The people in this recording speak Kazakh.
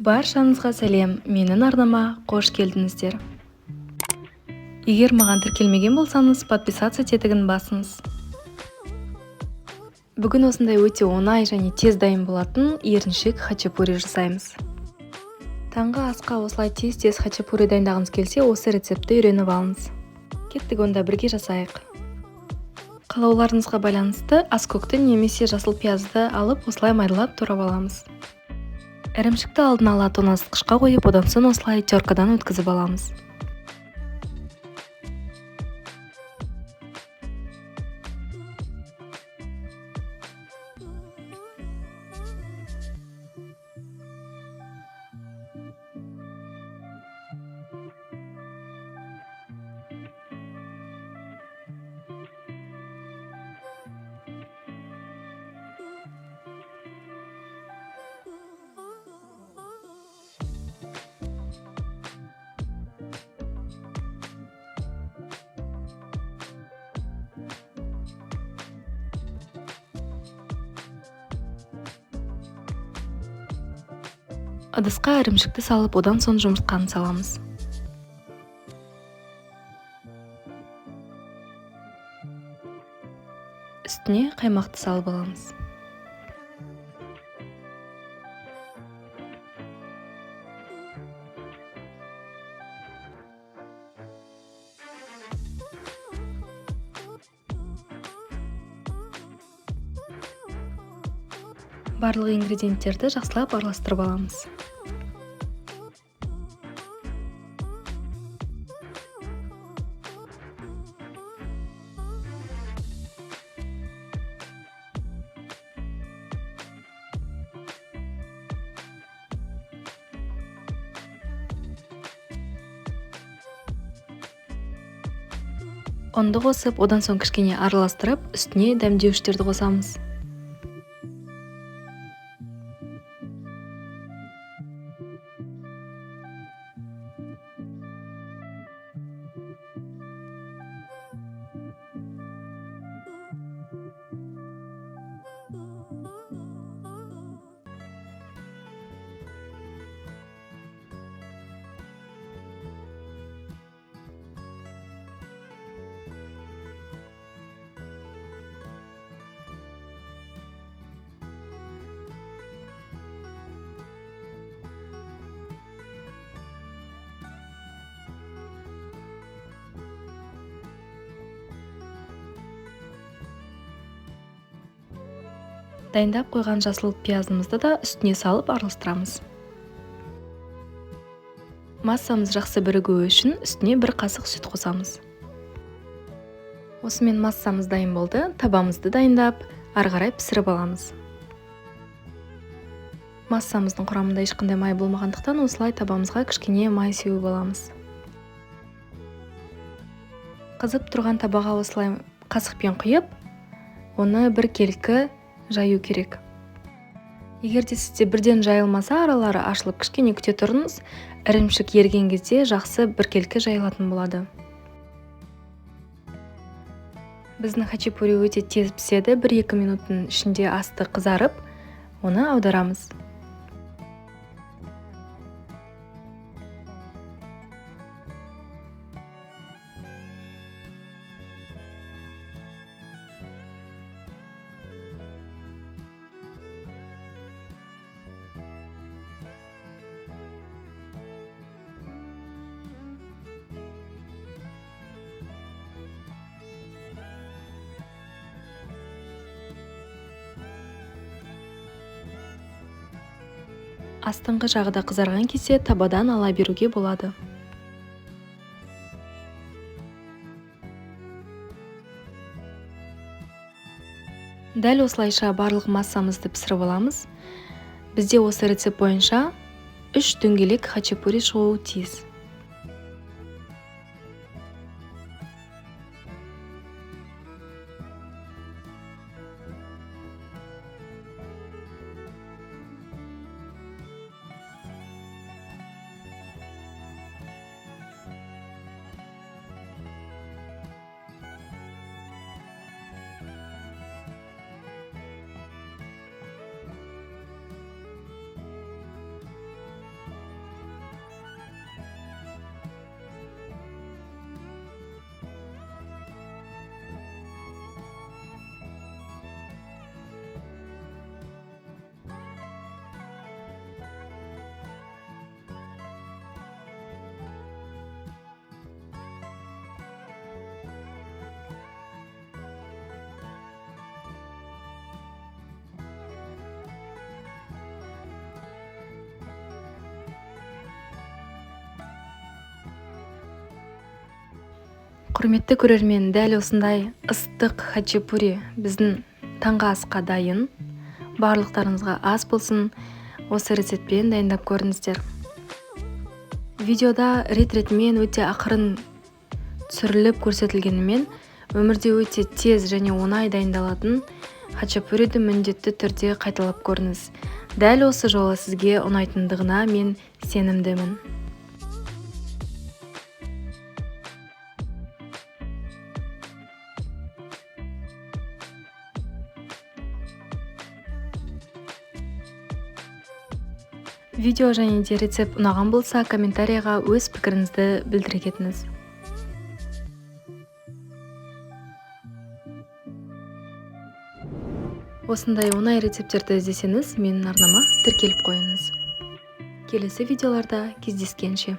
Баршаңызға сәлем, менің арнама қош келдіңіздер. Егер маған тіркелмеген болсаңыз, подписаться тетігін басыңыз. Бүгін осындай өте оңай және тез дайын болатын еріншек хачапури жасаймыз. Таңғы асқа осылай тез-тез хачапури дайындағыңыз келсе, осы рецептті үйреніп алыңыз. Кеттік онда бірге жасайық. Қалауларыңызға байланысты аскөкті немесе жасыл пиязды алып осылай майдалап турап аламыз. Ірімшікті алдын ала тоңазытқышқа қойып, одан соң осылай теркадан өткізіп аламыз. Ыдысқа ірімшікті салып, одан соң жұмыртқаны саламыз. Үстіне қаймақты салып аламыз. Барлық ингредиенттерді жақсылап араластырып аламыз. Ұнды қосып, одан соң кішкене араластырып, үстіне дәмдеуіштерді қосамыз. Дайындап қойған жасыл пиязымызды да үстіне салып араластырамыз. Массамыз жақсы бірігуі үшін үстіне бір қасық сүт қосамыз. Осымен массамыз дайын болды. Табамызды дайындап, ары қарай пісіріп аламыз. Массамыздың құрамында ешқандай май болмағандықтан осылай табамызға кішкене май сеуіп аламыз. Қызып тұрған табаға осылай қасықпен құйып, оны бір келкі жаю керек. Егер де сізде бірден жайылмаса, аралары ашылып кішкене күте тұрыңыз, ірімшік еріген кезде жақсы біркелкі жайылатын болады. Біздің хачапури өте тез піседі, 1-2 минуттың ішінде асты қызарып, оны аударамыз. Астыңғы жағы да қызарған кезде табадан ала беруге болады. Дәл осылайша барлық массамызды пісіріп аламыз. Бізде осы рецепт бойынша 3 дөңгелек хачапури шығуы тиіс. Құрметті көрермен, дәл осындай ыстық хачапури біздің таңғы асқа дайын. Барлықтарыңызға ас болсын. Осы рецептпен дайындап көріңіздер. Видеода рет-ретімен өте ақырын түсіріліп көрсетілгенімен, өмірде өте тез және оңай дайындалатын хачапуриді міндетті түрде қайталап көріңіз. Дәл осы жолы сізге ұнайтындығына мен сенімдімін. Видео және де рецепт ұнаған болса, комментарийға өз пікіріңізді білдіре кетіңіз. Осындай оңай рецепттерді іздесеңіз, менің арнама тіркеліп қойыңыз. Келесі видеоларда кездескенше.